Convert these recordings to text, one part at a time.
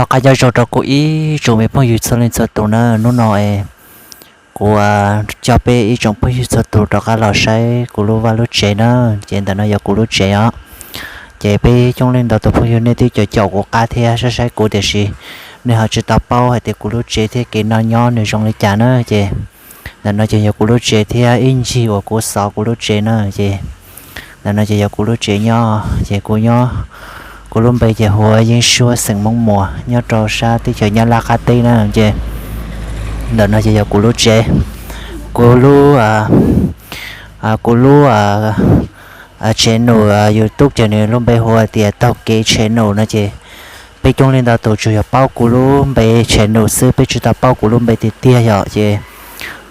Rov qab nyob zoo rau kuv ib tsoom me phooj ywg txhua leej txhua tus na. Hnub no es kuv coj peb ib tsoom phooj ywg txhua tus rov qab los saib kuv lub vaj lub tsev na. Ces ntawm no yog kuv lub tsev os. Ces peb coob leej ntau tus phooj ywg nej twb caum caum kuv qab thiab saib saib kuv tiam sis nej ho tsis tau paub hais tias kuv lub tsev thiab kev noj nyob nws zoo li cas na. Ces ntawm no ces yog kuv lub tsev thiab ib ncig uas kuv xov kuv lub tsev na. Ces ntawm no ces yog kuv lub tsev nyob, ces kuv nyob, kuv lub npe ces hu ua Yeeb Suab xeem Hmoob Muas nyob rau sab teb chaws Nyab Laj qab teb na. Ces ntawm no ces yog kuv lub tsev, kuv lub, kuv lub channel YouTube ces nws lub npe hu ua tias Taug Kev Channel no. Ces peb coob leej ntau tus tsuas yog paub kuv lub npe channel xwb, peb tsis tau paub kuv lub npe tiag tiag yom. Ces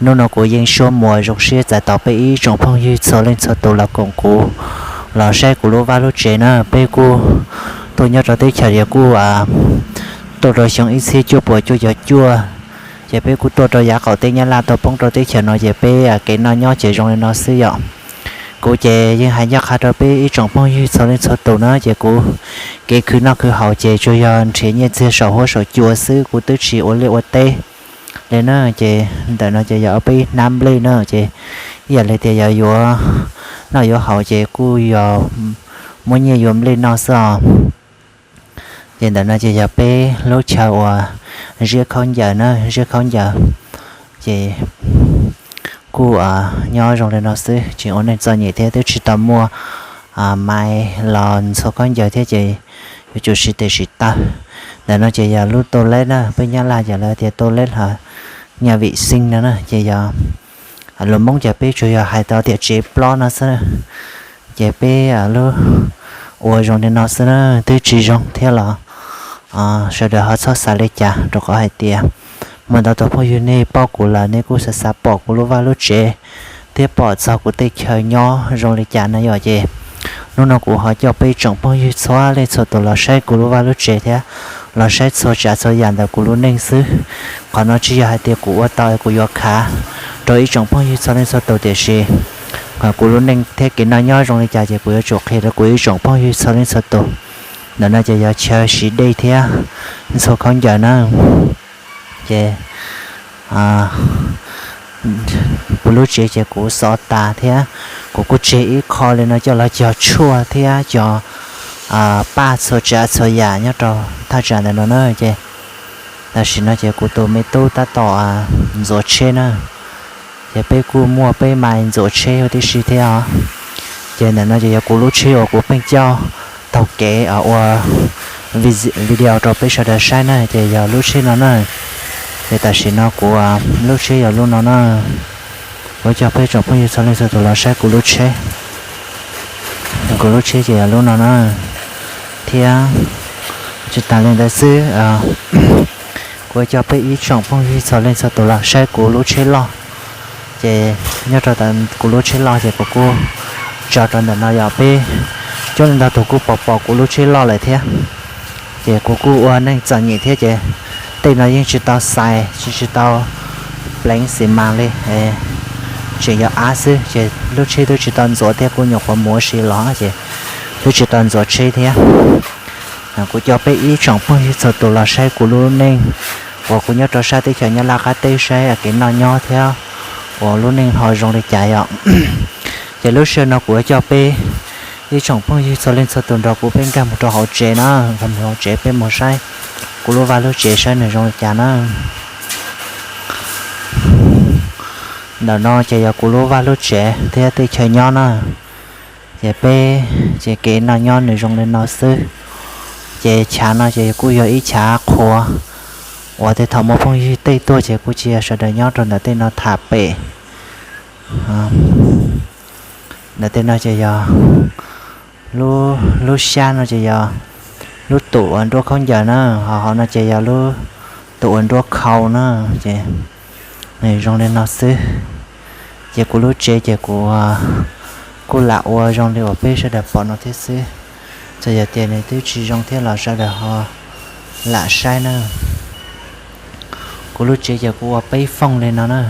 hnub no kuv Yeeb Suab Muas zoo siab txais tos peb ib tsoom phooj ywg txhua leej txhua tus los koom kuv los saib kuv lub vaj lub tsev na. Peb kuj tuaj nyob rau teb chaws yog kuj tuaj rau xyoo ib txhiab cuaj puas cuaj caum cuaj, ces peb kuj tuaj rau yav qaum teb Nyab Laj tuaj poob rau teb chaws no, ces peb kev noj nyob ces zoo li no xwb yom. Kuv ces yeej hais ncaj qha rau peb ib tsoom phooj ywg txhua leej txhua tus na, ces kuv kev khwv noj khwv haus ces tsuas yog nrhiav nyiaj txiag saum huab saum cua xwb, kuv twb tsis ua liaj ua teb li na. Ces ntawm no ces yog peb hnab nplej na, ces ib yam li tias yog yuav noj yuav haus ces kuj yog muab nyiaj yuav nplej noj xwb os. Ces ntawm no ces yog peb lub chaw uas ziab khaub ncaws na, ziab khaub ncaws. Ces kuj nyob zoo li no xwb, tseem ua neej txom nyem thiab twb tsis tau muaj mais los ntxhua khaub ncaws thiab ces yuav tsum siv tes siv taw. Ntawm no ces yog lub toilet na, peb Nyab Laj ces lawv tias toilet los nhà vệ sinh no na, ces yog lus Hmoob ces peb tsuas yog hais tau tias tsev plob no xwb. Ces peb lub ua zoo li no xwb na, twb tsis zoo thiab los sawv daws ho txhob xav li cas, rau qhov hais tias muaj ntau tus phooj ywg nej paub kuv lawm nej kuj xav xav pom kuv lub vaj lub tsev thiab pom txog kuv tej chaw nyob zoo li cas na yom. Ces hnub no kuv ho coj peb tsoom phooj ywg txhua leej txhua tus los saib kuv lub vaj lub tsev thiab los saib txhua tsav txhua yam ntawm kuv lub neej xwb. Qhov no tsis yog hais tias kuv ua tau es kuv yuav khav rau ib tsoom phooj ywg txhua leej txhua tus, tiam sis kuv lub neej thiab kev noj nyob zoo li cas ces kuv yuav tsum qhia rau kuv ib tsoom phooj ywg txhua leej txhua tus. Ntawm no ces yog chaw siv dej thiab ntxhua khaub ncaws na. Ces kuv lub tsev ces kuv xov tas thiab kuv kuj tseg ib qho li no coj los cog tshuaj thiab cog paj txhua tsav txhua yam nyob rau thaj tsam ntawm no na. Ces tam sim no ces kuv tus me tub tab tom ntxuav tsheb na, ces peb kuj muaj peb mais ntxuav tsheb huv tib si thiab os. Ces ntawm no ces yog kuv lub tsheb uas kuv pheej coj taug kev ua video rau peb sawv daws saib na, ces yog lub tsheb no na. Ces tam sim no kuv lub tsheb yog lub no na. Kuv coj peb tsoom phooj ywg txhua leej txhua tus los saib kuv lub tsheb. Kuv lub tsheb ces yog lub no na. Thiab tsis tas li ntawd xwb, kuv coj peb ib tsoom phooj ywg txhua leej txhua tus los saib kuv lub tsheb loj. Ces nyob rau kuv lub tsheb loj ces kuv kuj tso rau ntawm no yom, peb coob leej ntau tus kuj pom pom kuv lub tsheb loj lawm thiab. Ces kuv kuj ua neej txom nyem thiab ces tej no yeej tsis tau xais, tsis tsis tau pleev xi mas li, tseem yog av xwb ces lub tsheb twb tsis tau ntxuav thiab kuj nyuam qhuav muav si los ces twb tsis tau ntxuav tsheb thiab. Kuv coj peb ib tsoom phooj ywg txhua tus los saib kuv lub neej uas kuv nyob rau sab teb chaws Nyab Laj qab teb, saib kev noj nyob thiab uas lub neej ho zoo li cas yom. Ces lub sij hawm no kuv yuav coj peb ib tsoom phooj ywg txhua leej txhua tus nrog kuv peb nkag mus rau hauv tsev na, nkag mus hauv tsev peb mus saib kuv lub vaj lub tsev saib nws zoo li cas na. Ntawm no ces yog kuv lub vaj lub tsev thiab tej chaw nyob na. Ces peb, ces kev noj nyob nws zoo li no xwb. Ces chav no ces kuj yog ib chav qhuav uas tej thaum muaj phooj ywg tej tuaj ces kuj cia sawv daws nyob rau ntawm tej no tham pem. Ntawm tej no ces yog lub xyab no ces yog lub tus uas nruab khaub ncaws na, ho hauv no ces yog lub tus uas nruab khau na. Ces nws zoo li no xwb. Ces kuv lub tsev ces kuv kuj lam ua zoo li uas peb sawv daws pom no thiab xwb. Txawm yog tias nws twb tsis zoo thiab los sawv daws ho lam saib na. Kuv lub tsev ces kuv ua peb fooj li no na.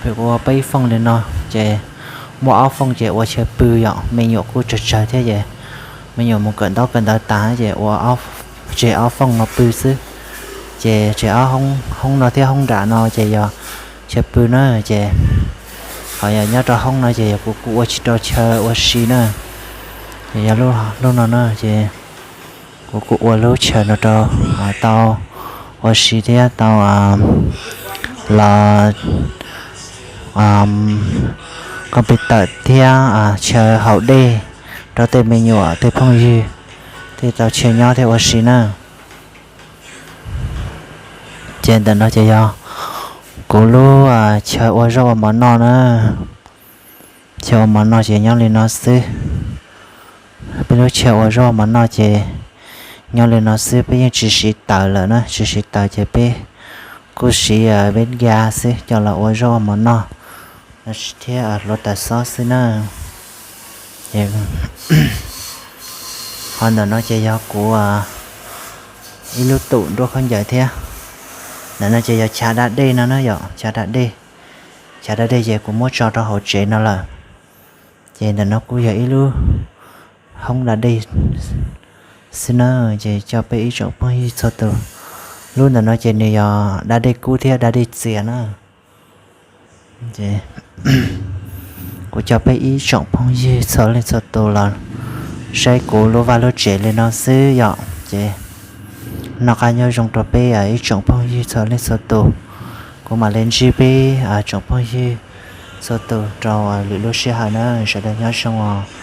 Kuv ua peb fooj li no, ces muaj ob fooj ces ua chaw pw yom, me nyuam kuj tsawg tsawg thiab ces me nyuam mus kawm ntaub kawm ntawv tas ces ua ob tseg ob fooj no pw xwb. Ces tseg ob hoob no thiab hoob nram no ces yog chaw pw na. Ces ho yog nyob rau hoob no ces yog kuv kuj ua tsis tau chaw ua si na. Ces yog lub no na ces kuv kuj ua lub chaw no rau tau ua si thiab tau los koj pem tawm thiab chaw haus dej rau tej me nyuam tej phooj ywg thiaj tau chaw nyob thiab ua si na. Ces ntawm no ces yog kuv lub chaw ua zaub ua mov noj na. Chaw ua mov noj ces nyob li no xwb. Peb lub chaw ua zaub ua mov noj ces nyob li no xwb, peb yeej tsis siv taws lawm na, tsis siv taws ces peb kuj siv peb gas xwb coj los ua zaub ua mov noj thiab hluav taws xob xwb na. Ho ntawm no ces yog kuv ib lub tum nruab khaub ncaws thiab. Ntawm no ces yog chav da dej no na yom, chav da dej. Chav da dej ces kuv muab tso rau hauv tsev no lawm. Ces ntawm no kuj yog ib lub hoob da dej xwb na, ces coj peb ib tsoom phooj ywg txhua tus. Lub ntawm no ces nws yog da dej kub thiab da dej txias na. Kuv coj peb ib tsoom phooj ywg txhua leej txhua tus los saib kuv lub vaj lub tsev li no xwb yom. Ces noj qab nyob zoo rau peb ib tsoom phooj ywg txhua leej txhua tus. Kuv mam li ntsib peb tsoom phooj ywg txhua tus rau lwm lub sij hawm na, sawv daws nyob zoo os.